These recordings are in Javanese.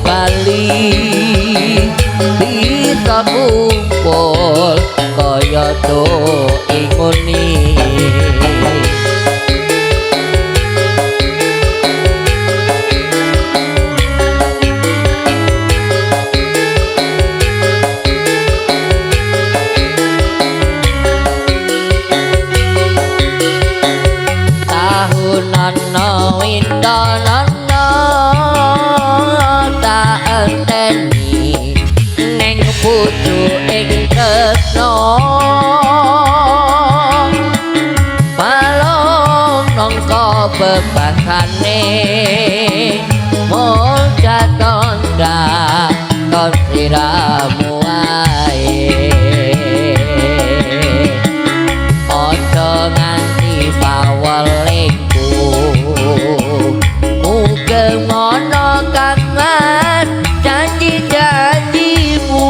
bali bisa kumpul kaya do ingoni. Tahunana windanana tak enteni neng pucuk ing tresno balung nangka bebasane mung katon katon siramu wae. Aja nganti pawelingku muga ana kang mas janji-janjimu.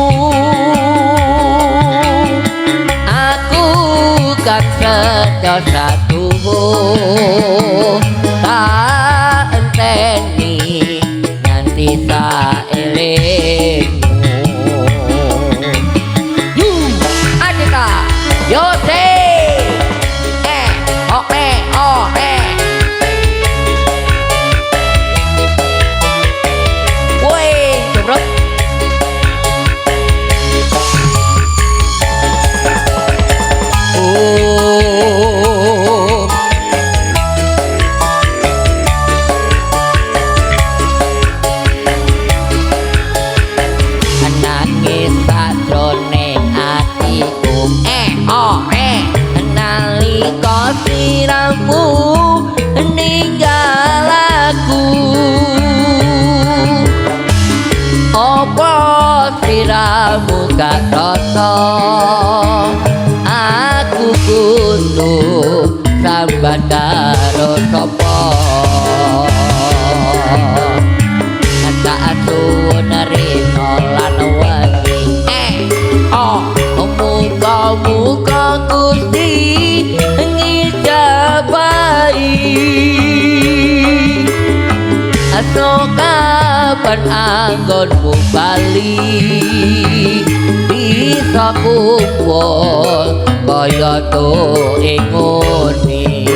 Aku kang setya satuhu tak enteni nganti saelingmu. Yu Adita Yose E O E O E. Woi, jembrot. Oh. Nangis sajroning atiku e o e nalika siramu ninggal aku. Apa siramu gak rasa aku kudu sambat karo sapa? Tak suwun rina lan wengi e o muga-muga Gusti ngijabahi. Aso kapan anggonmu bali bisa kumpul kaya do ingoni.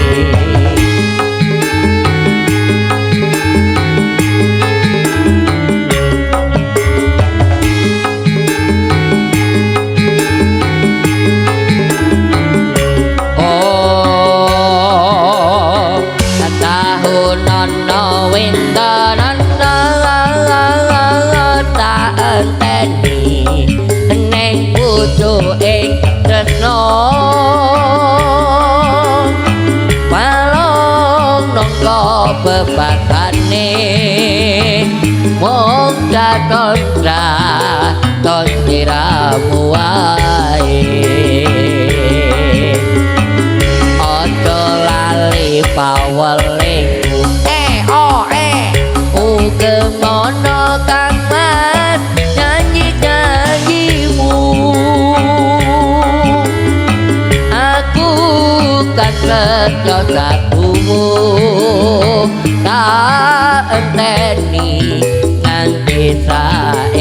Oh, tahunana windanana tak enteni neng pucuk ing tresno balung nangka bebasane mung katon katon siramu wae. Aja lali pawelingku e o e uga ana kang mas janji-janjimu. Aku kan setya satumu tak enteni nganti saelingmu.